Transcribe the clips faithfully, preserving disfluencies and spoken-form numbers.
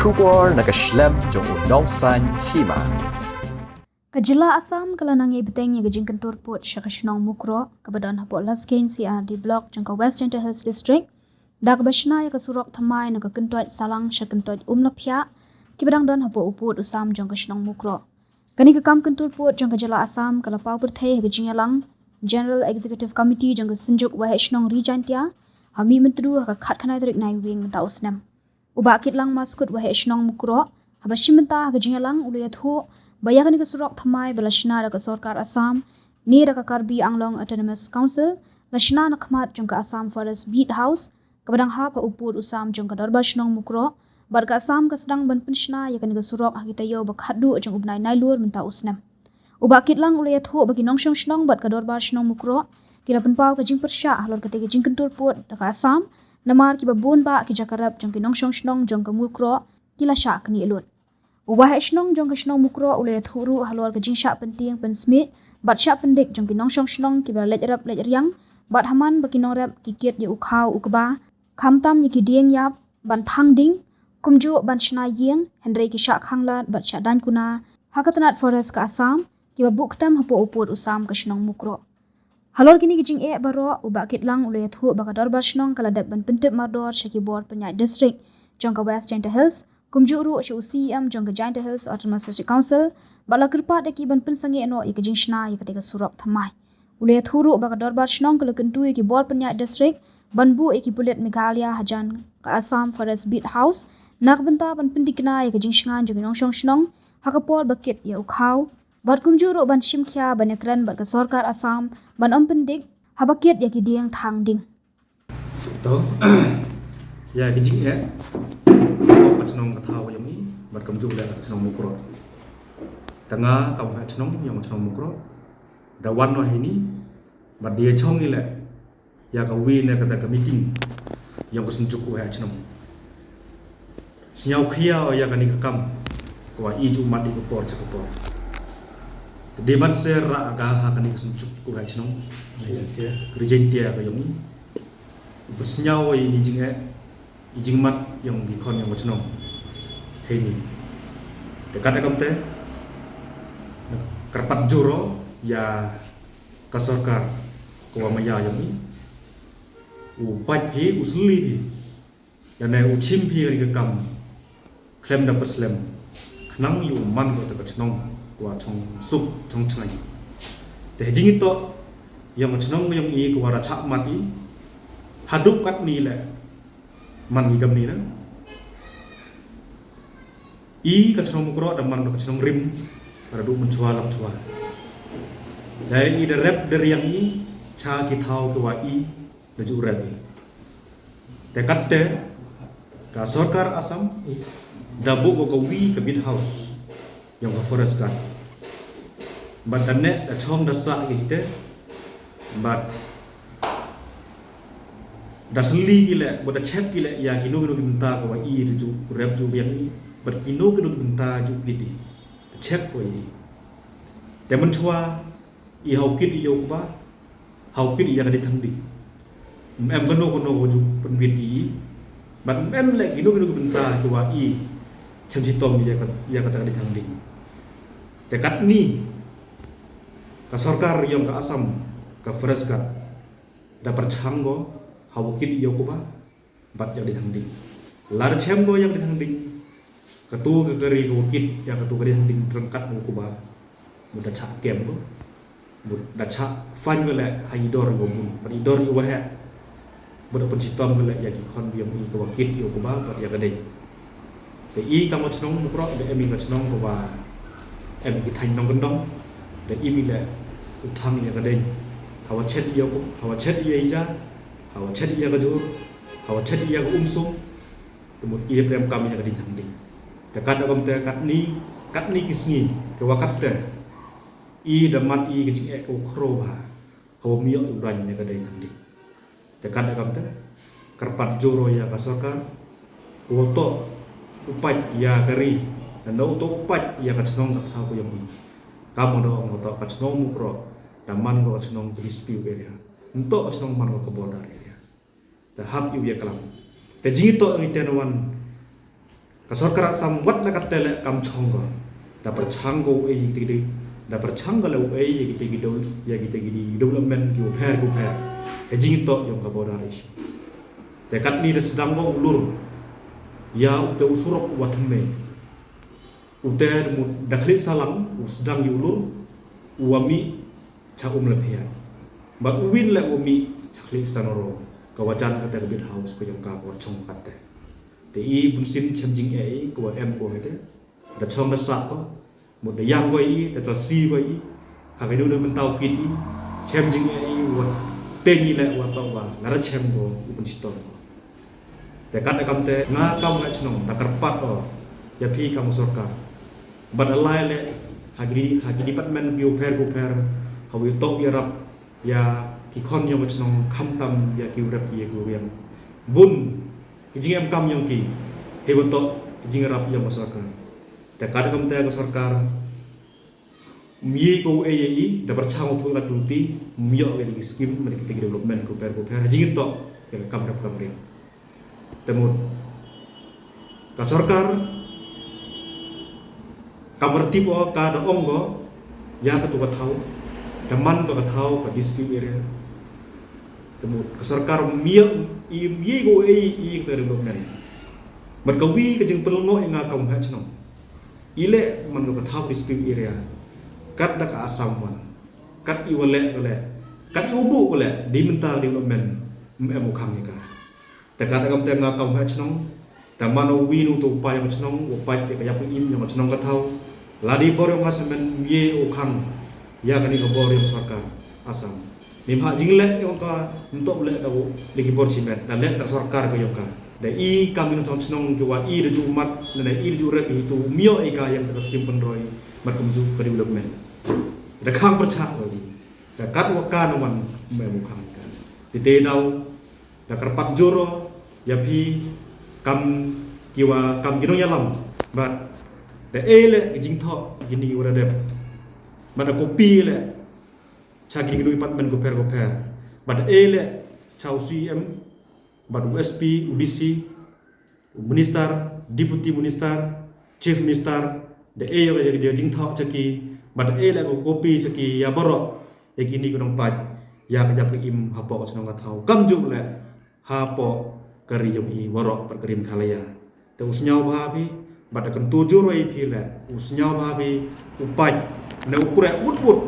Khubor na ka shlem jong u nongsan hima. Ka jylla Assam ka la nang ïai bteng ïa ka jingkyntur pud sha ka shnong Mukroh kaba don hapoh Laskein C R D Block jong ka West Jaintia Hills District, da kaba shna ïa ka surok thymmai na ka kyntoit Salang sha kyntoit Umlaphiah, kiba dang don hapoh u pud u sam jong ka shnong Mukroh. Kane ka kam kyntur pud jong ka jylla Assam ka la paw pyrthei ha ka jingïalang General Executive Committee jong ka Synjuk Waheh Shnong Ri Jaintia ha Mihmyntdu ha ka khatkhyndai tarik Naiwieng mynta u snem. U Bah Kitlang Maskut Waheh Shnong Mukroh, haba shim bynta ha ka jingïalang, u la ïathuh ba ïa kane ka surok thymmai ba la shna da ka sorkar Assam ne da ka Karbi Anglong Autonomous Council, la shna na khmat jong ka Assam Forest Beat House, kaba dang hap ha u pud u sam jong ka Dorbar Shnong Mukroh, bad ka Assam ka sdang ban pynshna ïa kane ka surok ha ki taïew ba khatduh jong u bnai Nailur mynta u snem. U Bah Kitlang u la ïathuh ba ki nongshong shnong bad ka Dorbar Shnong Mukroh ki la pynpaw ka jingpyrshah halor katei ka jingkyntur pud da ka Assam, namar kiba bun bah ki jaka rep jong ki nongshong shnong jong ka Mukroh ki la shah knieh lut. U Waheh Shnong jong ka shnong Mukroh u la ïathuh ruh halor ka jingshah pyntieng pynsmiej bad shah pyndik jong ki nongshong shnong kiba leit rep leit riang, bad ha man ba ki nongrep ki kit ïa u khaw u kba, khamtam ïa ki dieng ïap ban thang ding, kumjuh ban shna ïing, hynrei ki shah khanglad bad shah daiñ kuna ha ka tnat forest ka Assam, kiba buh ktem hapoh u pud u sam ka shnong Mukroh. Halor kine ki jingeh baroh, u Bah Kitlang u la ïathuh ba ka Dorbar Shnong ka la dep ban pyntip mardor sha ki bor pynïaid district jong ka West Jaintia Hills, kumjuh ruh sha u C E M jong ka Jaintia Hills Autonomous District Council, bad la kyrpad ïa ki ban pynsangeh noh ïa ka jingshna ïa katei ka surok thymmai. U la ïathuh ruh ba ka Dorbar Shnong ka la kyntu ïa ki bor pynïaid district ban buh ïa ki pulit Meghalaya hajan ka Assam Forest Beat House, na ka bynta ban pyntikna ïa ka jingshngaiñ jong ki nongshong shnong ha ka por ba kit ïa u khaw, bad kumjuh ruh ban shim khia ban ïakren bad ka sorkar Assam ban ym pyndik haba kit ïa ki dieng thang ding. To, ïa ki jingeh, ka chnong ka thaw ka jong i, bad kumjuh leh ka chnong Mukroh. Tang nga kam u Waheh Shnong ïong ka chnong Mukroh, da wan noh hini, bad da ïa shong i leh ïa kawei na kata ka meeting ïong ka Synjuk Waheh Shnong. Sngew khia ïa kane ka kam ka wa i ju mat i ka por cha ka por. Te dei ban sher ra ka ha kane ka Synjuk Waheh Shnong. Ri Jaintia. Ri Jaintia ka ïong i. Ba sngew i ni jingeh, i jingmat ïong ki khon ïong ka chnong. Hei ni. Te kata kam te, kyrpad jur ïa ka sorkar ka wa maya ïong i. U pait phi, u sli phi. Lane u chim phi ri ka kam. Khlem da paslem. Khnang ïa u man ko ta ka chnong, ko wa chong suk, chong chngai. Te jing ito, ïong ka chnong ïong i ko wa ra chak mat i. Haduh kat ni le. Man i kam ni na. I ka chnong Mukroh da man ka chnong rim. Ra du man chwa lam chwa. Dei i da rep da riang i, cha ki thaw ko wa i. Da ju rep i. Te kat te, ka sorkar Assam, da buh ko ka wi ka beat house, ïong ka forest guard. Bad da ne, da chong da sa ki hite, bad da sli ki le, bad da chet ki le, ïa ki no ki no ki mynta ko wa i da ju rep ju biang i, bad ki no ki no ki mynta ju kit i, da chet ko i. Te man chwa, i haw kit i ïa u kba, haw kit i ïa ka dei thang ding. Em kano kano ko ju pynbit i, bad em le kino kino ki bynta ki wa i, chem chitom ïa ka, ïa ka ta ka dei thang ding. Te kat ni, ka sorkar ïong ka Assam, ka forest guard, da pyrchang ko, haw kit i ïa u kba, bad ïa ka dei thang ding. Lada chem ko ïa ka dei thang ding. Katu ka kari ka wa kit ïa katu ka dei thang ding ryngkat mo kba. Mo da chak kem ko. Mo da chak fan ko le ha i dor i wa bun. Bad i dor i wa heh. Mo da pynchitom ko le ïa ki khon biang i ka wa kit ïa u kba bad ïa ka dei. Te i ka mo chnong mo prok da em i ka chnong ka wa em i ki thaiñ nongkyndong. Da em i le u thang ïa ka dei. Hawa chet ïa u, hawa chet ïa i ja. Hawa chet ïa ka jur, hawa chet ïa ka umsum, te mut i da prem kam ïa ka ding thang ding. Te kat da kam te kat ni, kat ni ki sngi, ka wa kat te, i da mat i ka jingeh ka wa khro bha, hawa miok u dang ïa ka ding thang ding. Te kat da kam te, kyrpad jur ïa ka sorkar, ka wa to u pait ïa ka ri, dan da u to u pait ïa ka chnong ka thaw ka yong i. Kam da ong u to ka chnong Mukroh, da man ko ka chnong ka dispute area. Nto ka chnong man ko ka border area. Te hap ïa u ïa klam. Te jingito ngi te na wan Ka sorkar Assam wat la katte leh kam chong ko. Da pyrchang ko uei ïa kiti kiti. Da pyrchang ko leh uei ïa kiti kiti, ïa kiti kiti development ki u pher ki u pher. Ha jingïatoh ïong ka border issue. Te katni da sdang ko u lur ïa ute u surok u wa thymmai. Ute da mut da khlieh salang u sdang ïa u lur u wa mih cha Umlepheia. Bad u win leh u wa mih cha Khliehsanoro, ka wa jan kata ka bit house ka ïong ka bor chong katte. Te i bunsien chem jingeh i ka wa em ko hete. Da chong da sah ko. Mut da ïang ko i, da talsi ko i. Ka ka du da mynta u kit i. Chem jingeh i wa teng i leh wa toh wa la da chem ko u pynchitom ko. Te kat da kamte nga kam ha chnong da kyrpad o ïa phi kam sorkar. Bad alai leh ha ki, ha ki department ki u pher ki u pher ha u ïa toh ïa rap ïa ki khon ïong ka chnong khamtam ïa ki u rep ïa ki u ïang. Bun ki jingem kam ïong ki hei wa toh ki jingrap ïong ka sorkar. Te kat da kamte ka sorkar ym ïa ko uei ïa i da pyrchang u thung lat luti ym ïoh ïa ki skim mane kita ki development ko pher ko pher ha jingin toh ïa ka kam rep kam riang. Te mut ka sorkar kam rtip o ka da ong ko ïa ka tu ka thaw da man ko ka thaw ka dispute area. Te mut ka sorkar ym ïa i ym ïa ko uei i ka development. Bad ka wi ka jingpynlyngngoh ïa nga kam ha chnong. I leh man ka thaw dispute area kat da ka Assam wan. Kat i wa leh ka leh kat i u buh ka leh di mynta di wa men. Em u khang ïa ka. Te kat da kam te nga kam ha chnong. Da man u wi nu tu pa ïa ka chnong u pa ïa ka ïap im ïa ka chnong ka thaw. La di bor ïa nga semen ye u khang ïa ka ni ka bor ïa ka sorkar Assam. Nim ha jingleh ïa ka ntok leh da u leh ki bor chimet da leh da sorkar ka ïa ka. Da i kam ïa ka chnong ki wa i da ju mat da i da ju rep i tu mio i ka ïa ka skim pynroi mat kam ju ka development. Da khang pyrchah wa di da kat wa ka na wan me mu khang ka di te dau da kyrpad juro ïa phi kam ki wa kam ki nong ïalam. Bad da e leh ki jingthoh ki ni wa da dep bad da kopi leh cha ki ni ki department ko pher ko pher. Bad da e leh cha u C M bad u S P u D C u minister, deputy minister, chief minister, da e ïa ka jingthoh cha ki bad da e leh ka kopi cha ki ïa baroh ïa ki ni ki nongpait ïa ka jap ka im hapoh ka chnong ka thaw kam ju leh hapoh ka ri ïong i waroh bad ka ri Meghalaya. Te u sñiaw bha phi bad da kyntu jur ïa phi leh u sñiaw bha phi u pait ne u kreh wut wut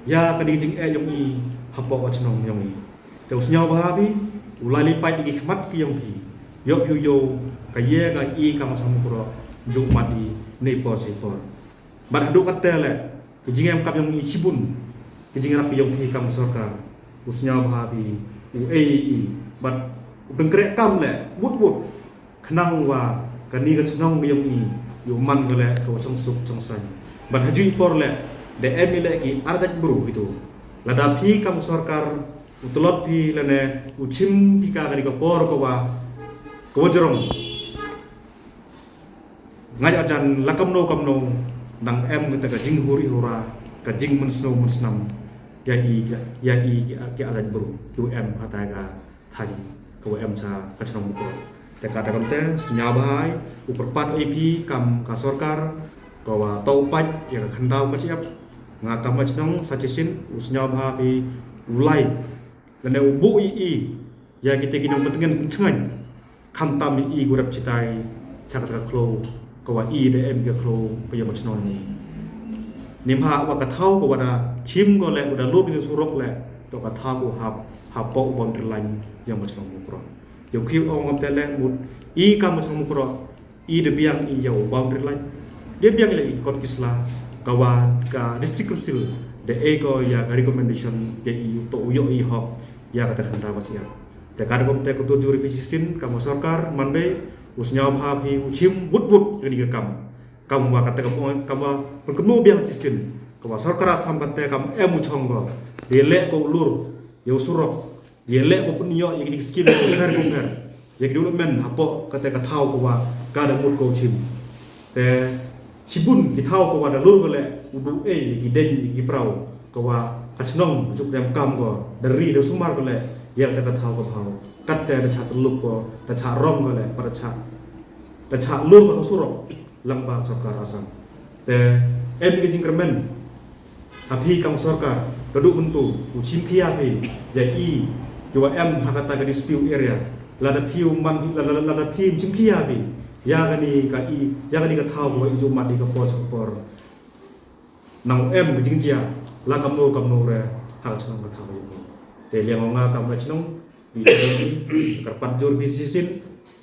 ïa ka dei jingeh ïong i hapoh ka chnong ïong i. Te u sñiaw bha phi u lai li pait ki khmat ki ïong phi ïoh phi u ïoh ka ïa ka i ka ma sang mukro ju mat i nei por sei por. Bad haduh katte leh ki jingem kam ïong i chibun ki jingrap ki ïong phi kam sorkar u sñiaw bha phi u ei i bad u pynkreh kam leh wut wut khnang wa ka ni ka chnong ka ïong i u man ka leh ka wa chong suk chong sain. Bad ha ju i por leh da em i leh ki arjat bru itu lada phi kam sorkar u tlot phi lane u chim phi ka ka ni ka por ka wa ka wa jrong. Ngai ajan la kamno kamno nang em kata ka jinghuri hura ka jingmynsngew mynsnam ïa i ïa i ki ajan bru ki em hata ka thaiñ ka wa em cha ka chnong Mukroh. Te ka da kam te sñiaw bha i u pyrpat A P kam ka sorkar ka wa tau pait ïa ka khyndaw ka chiap nga kam ka chnong sa chisin u sñiaw bha i u lai lane u buh i i ïa kita ki nongpyntngen pynchngaiñ khamtam i i ku rep chitai cha kata ka khloo ka wa i da em ka khloo ka ïa ma chnong ni. Nim ha wa ka thaw ka wa da chim ko leh wa da lur ki surok leh to ka thaw ko hap hapoh u boundary line ïa ma chnong Mukroh. Ïa u khiew ong ngam te leh mut i ka ma chnong Mukroh i da biang i ïa u boundary line. Da biang leh i kot ki sla ka wa ka district council da e ko ïa ka recommendation ïa i to u ïoh i hok ïa kata khyndaw ka chiap. Te ka da kam te ka tu juri phi chisin ka ma sorkar man bei u sñiaw bha phi u chim wut wut ïa ni ka kam. Kam wa kata kam ong kam wa pynkumno biang chisin ka wa sorkar Assam kata kam em u chong ko. Da leh ko u lur ïa u surok. Ïa leh ko pynïoh ïa ki skim ko pher ko pher ïa ki development hapoh kata ka thaw ko wa ka da mut ko chim. Te chibun ki thaw ko wa da lur ko leh u du ei ïa ki deng ïa ki praw ko wa ka chnong juk dem kam ko da ri da sumar ko leh ïa kata ka thaw ko phaw. Kata da cha tlup ko da cha rong ko leh pa da cha ka chah lum ha ka surok lyngba ka sorkar Assam. Te em ka jingkyrmen ha phi kam sorkar, ka duk mynta u chim khia phi ïa i kiwa em ha kata ka dispute area. Lada phi u man, lada, lada phi chim khia phi ïa kani ka i, ïa kani ka thaw kiwa i ju mat i ka por sha ka por, nang em ka jingjia la kamno kamno re ha ka chnong ka thaw ka i. Te liang nga kam ka chnong, bi kyrpad jur bi shisien,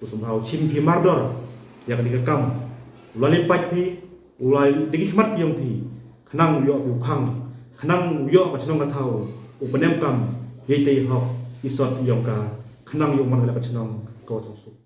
u sum hau chim phi mardor ïa kani ka kam. U la leh pat phi, u la dei ki khmat ki yong phi, khnang u ïoh phi u khang, khnang u ïoh ka chnong ka thaw u pynem kam, ïa te hok i sot yong ka, khnang ïoh man ka chnong ka wa suk.